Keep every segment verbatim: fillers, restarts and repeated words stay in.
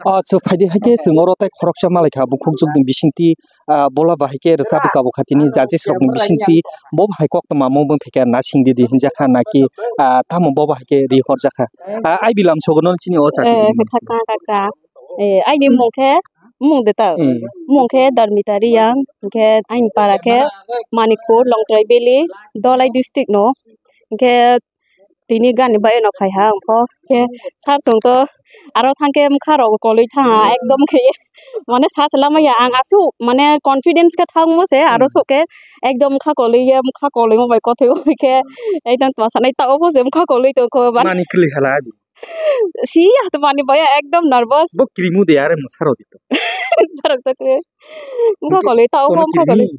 O, chwng phaidi hai khe chwng oro tei khoroksa malaikha bukhukjwkni bisingtwi, ah, bola bahai khe rwchapwi kabukha tini judges rokni bisingtwi bo bahai koktwma mung bwng phaikha na singdi di hinjakha naki, ah, tamo bo bahai khe ri horjakha. Ah, aibi lamsogo no chini o chati. Eh, khakchang, khakchang. Eh, aini mung khe, mung de ta. Hmm. Mung khe Darmita Riyang, hinkhe aini para khe Manikpur, Longtrai Valley, Dholai district no. Hinkhe tini gani bai no phai ha, ang pho khe sir chwng to aro thang khe bwkha rok kolwi thang ha, ekdom khe mane sa se lama ya ang aswk mane confidence khe thangmo se aro sok khe ekdom bwkha kolwi ya, bwkha kolwi mo bai kothwi oi khe ekdom tma sanai ta obo se bwkha kolwi tong kho ba. Mani kwlwi hala abi. Si ya to mani bai ekdom nervous. Bo kirimu de are mo saro di to. Sarok to khe bwkha kolwi ta obo bwkha kolwi.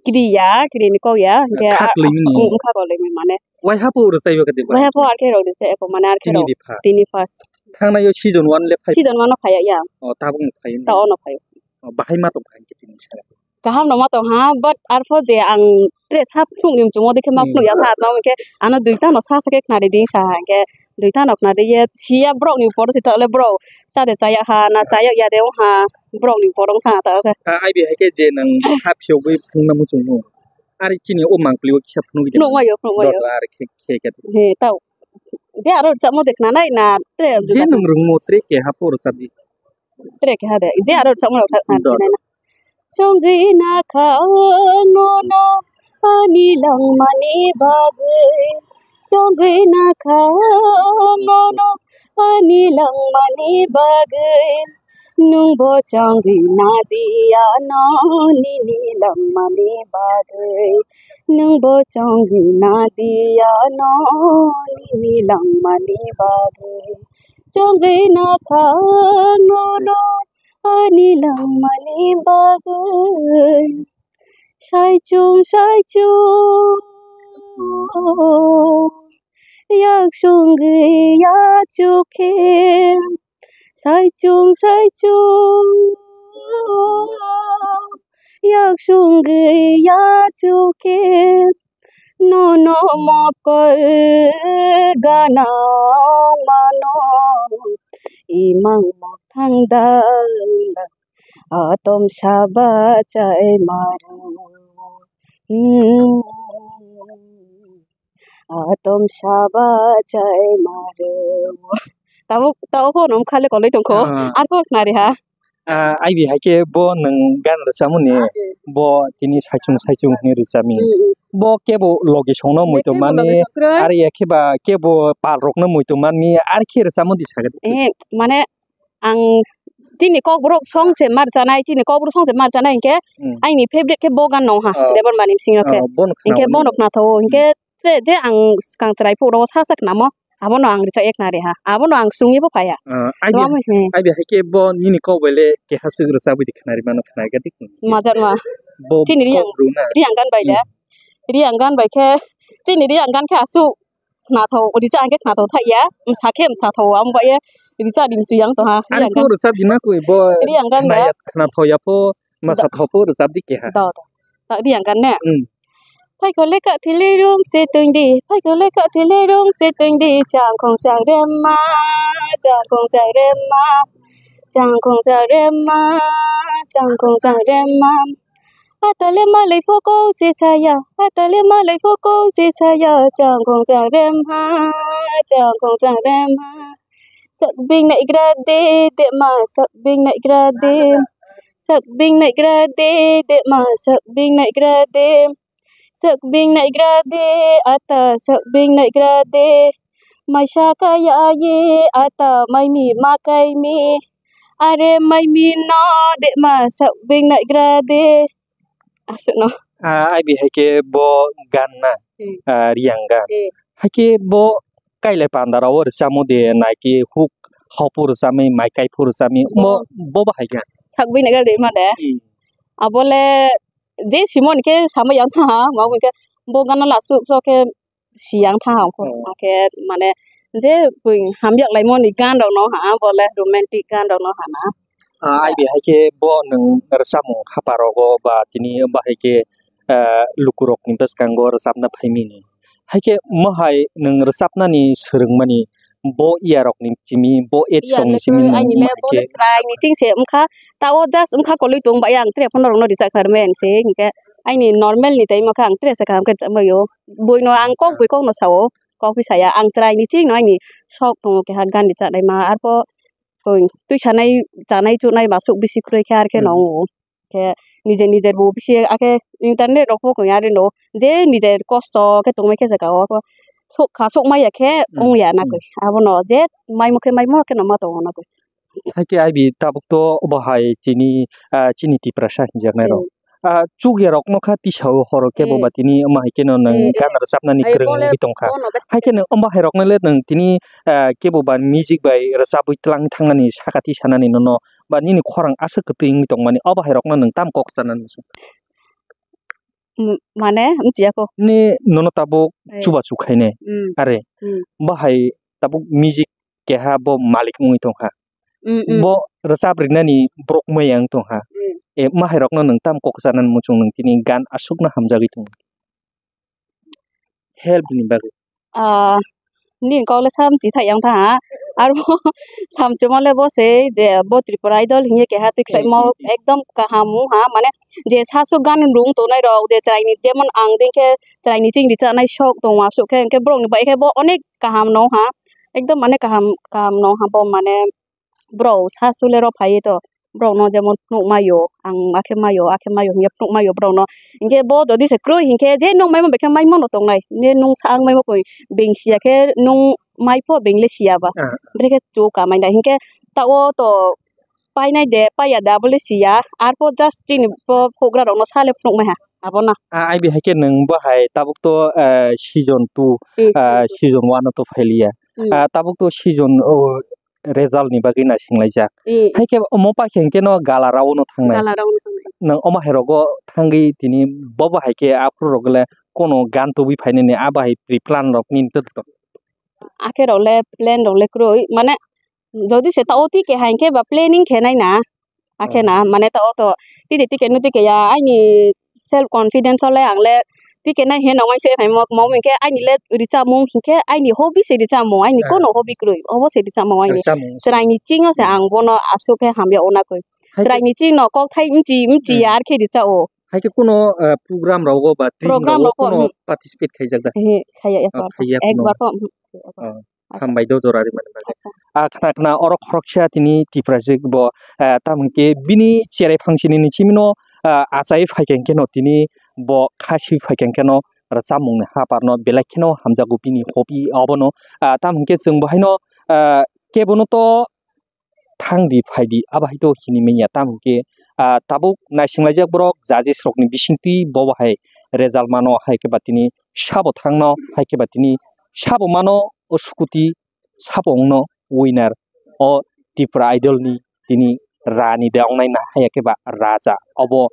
Kiri ya, kiri ni kok ya, hinkhe kha kwlwi mini. Kha kwlwi mini mane. Wai hapo rwchai ba kadi ba? Wai hapo arkhe rok rwchai eko mane arkhe rok. Tini di pha. Tini first. Thangnaio season one le phai. Season one no phai ya. O tabuk no phai. Ta ono phai. O bahai ma tong phai khe tini sara. Kaham no ma tong ha, but arpho je ang tre sa phunuk ni muchungo dekhe ma phunuk ya tha atma hinkhe ano duita no sa sa khe khnari di sa ha hinkhe duita no khnari ye siya borok ni upor si ta le borok. Chade chaya ha, na chaya ya de ha, borok ni borok sa ta khe. Ha, ai bi hai khe je nang ha phiyogwi phunukna muchungo. Ari chini o mangpili o kisa phunugwi de. Phunukmayo, phunukmayo. Dor ar khe, khe, khe. He, tao. Je aro rwchapmo de khnanai na tre je nang rwngmo tre ke ha por sa di. Tre ke ha de. Je aro rwchapmo rok kha, kha sinai na. Chongwi nakha nono ani langmani bagwi, chongwi nakha nono ani langmani bagwi, nwngbo chongwi nadi ano nini langmani bagwi, nwngbo chongwi nadi ano nini langmani bagwi. Chongwi nakha nono ani langmani bagwi. Saichung, saichung, yak sungwi ya chukhe. Saichung, saichung, yak sungwi ya chukhe. Nono mokol gana mano imang mothang dal atom saba chai maru. Hmm. Atom saba chai maru. Tabo, tabo phone um khale koloi tongkho. Ah. Arpho khnari ha. Ah, ai bi hai khe bo nwng gan rwchapmani, bo tini saichung saichung hwnwi rwchapmi. Mm, mm. Bo kebo logi songno muitu mani, logi songkra. Ari ya khe ba kebo pal rokno muitu manmi, ar khe rwchapmani saga. Eh, mane ang tini kokborok song se mar chanai, tini kokborok song se mar chanai hinkhe, hmm, aini favorite khe bo gan no ha, oh, Debbarmani bisingno khe. Oh, bono khna hinkhe mani. Bono khna tho, hinkhe, hmm, tre je ang swkang chwrai phuru o sa sa khnamo. Abono ang rwchak ye khnari ha. Abono ang sungwi bo phaiya. Ah, ai bi, tamo hai, hmm, ai bi hai khe bo nini kok bai le keha swk rwchapwi di khnari mano khnari kha di. Majak ma. Bo chini Riyang, bo runa. Riyang gan bai le. Hmm. Riyang gan bai khe chini Riyang gan khe aswk khnathok, rwchak ang khe khnathok thak ya. Msa khe msa tho, amo bai ye rwchak di mchu yang tong ha. Ani Riyang kok gan. Rwchap di ma kwi bo Riyang gan khna ya, khnathok ya pho. Masa thopo rwchap di keha. Do, do. Tak di yang kan ne? Hmm. Phai kho le kha thili rung se tong di, phai kho le kha thili rung se tong di, chang khong chang rem ma, chang khong chang rem ma, chang khong chang rem ma, chang khong chang rem ma. Atale malai phoko se saya, atale malai phoko se saya, chang khong chang rem ha, chang khong chang rem ha. Sak bing na igra de, de ma, sak bing na igra de. Sak bing na igra de, de ma, sak bing na igra de. Sak bing na igra de, ata, sak bing na igra de. Mai sa ka ya ye, ata, mai mi ma kai mi. Are mai mi no, de ma, sak bing na igra de. Aswkno. Ah, ai bi hai khe bo gan na, hmm, ah, Riyang gan. Hmm. Hai khe bo kailai panda rao rwchapmung de nai khe huk hopor rwchapmung, mai kaipor rwchapmung, bo, hmm, bo bahai gan. Sak bini gan de ma de. Hmm. Abole je simon khe sama yang tha, ma bo khe bo gan la su so khe siyang tha hong kho. Oh. Hakhe mane je bui hamyak laimoni gan rok no ha, bole romantic gan rok no ha na. Ah, ai bi hai khe bo nwng rwchapmung hapha rogo ba tini bahai khe, ah, luku rok ni bwskango rwchapna phai mini. Hai khe mo hai nwng rwchapnani swrwngmani bo iya rok ni simi, bo age rok ni simi nang ma hai khe. Chwrai ni ching se wngkha, ta o just wngkha koloi tong bai ang tre phone rok no richak kha rw mai ang se, hinkhe aini normal ni time o khe ang tre se kaham khe richak mai o. Bui no ang kok bui kok no sa o, kok bai saya, ang chwrai ni ching no aini sok tongo keha gan richak nai ma, arpho twi sanai chanai chunai masuk bisi kwrwi khe ar khe no wngo. Khe nijer nijer bo bisi akhe internet rok bo koi ari no je nijer kosto khe tongmai khe jaga o sok kha sok maya khe wngya na koi abono je maimo khe maimo khe no ma tongo na koi. Hakhe ai bi tabuk to obo hai chini, ah, chini Tiprasa hinjaknai rok. Ah, chukya rok no kha tisa o horo kebo ba tini omo hai khe no nwng gan rwchapnani kwrwng wngwi tongkha. Hai khe nwng omo hai rok no le nwng tini, ah, kebo ba music bai rwchapwi twlang thangnani sakati sanani nono ba nini khorang aswk kwtwi wngwi tongmani obo hai rok no nwng tamo kok sanani muchung. Mane wngchiya ko. Ni nono tabuk chubachu khainai. Are bo hai tabuk music keha bo malik wngwi tongkha. Bo rwchap rinani borok maya wng tongkha. E, mahairokno nwng tamo kok sanani muchung nwng tini gan aswkno hamjagwi tongo? Help ni bagwi. Ah, nini kok le sam chi thai yang tha ha. Aro sam chuma le bo se je bo Tripura Idol hinye keha twi khlaimo ekdom kaham wng ha, mane je sasuk gan rung tongnai rok je chwraini jemon ang dei khe chwraini ching richanai sok tongo aswk khe, hwnkhe borokni bai khe bo onek kaham no ha, ekdom mane kaham kaham no ha bo mane borok sa sule rok phaiwi to borok no jemon phunuk maio ang akhe maio akhe maio hinkhe phunuk maio borok no hinkhe bo jodi se kwrwi hinkhe je nwng maimo bai khe maimo no tongnai ne nwng sa ang maimo koi beng siya khe nwng mai pho beng le siya ba brekhe chu kamai nai hinkhe ta o to painai de paiya de abo le siya arpho just chini pho phugra rok no sa le phunuk mai ha abo no. Ah, ai bi hai khe nwng bo hai tabuk to, eh, season two, eh, season one o to phailiya. Ah, tabuk to season o result ni bagwi naising laijak. Hai khe omo paikhe hinkhe no gala round o thangnai. Gala round o thangnai. Nwng omo hai rogo thangwi tini bo bo hai khe aphuru rok le kono gan tubui phainani abo hai pre plan rok nini to. Akhe rok le plan rok le kwrwi mane jodi se ta o twi keha hinkhe ba planning khe nai na. Akhe na mane ta o to tini ticket no ticket ya aini self confidence o le ang le ticket nai he nang uaisa phaimo mo hinkhe aini le richamung hinkhe aini hobby se richamung aini kono hobby kwrwi obo se richamung aini chwraini chingo se ang bono aswk khe hamya ona koi chwraini ching no kok thai mchi mchi ya ar khe richa o. Hai khe kono, eh, program rogo ba training rogo kono participate khaijak da? He khaiya ekbar pho. Hambai do jora rimani bagwi. Ah, khna khna oro khoroksa tini Tiprajwk bo, eh, tamo hinkhe bini cherai phangsini ni chimino, ah, achai phaikhe hinkhe no tini bo khasi phaikhe hinkhe no rwchapmung ni haparno belai kheno hamjago bini hobby obono. Ah, tamo hinkhe chwng bo haino, ah, kebono to thang di phai di abo hai to hini manya tamo hinkhe, ah, tabuk naising laijak borok judges rokni bisingtwi bo bo hai result mano hai khe ba tini sabo thangno hai khe ba tini sabo mano o scooty sabo wngno winner o Tripura Idol ni tini rani de wngnai na hai khe ba raja obo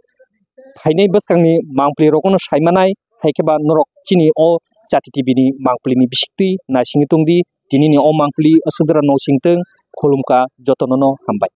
phainai bwskangni mangpli rokno sai manai hai khe ba norok chini o Jati T V ni mangpli ni bisingtwi naisingwi tong di tini ni o mangpli aswk jora nosing tong khulumkha jotono no hambai.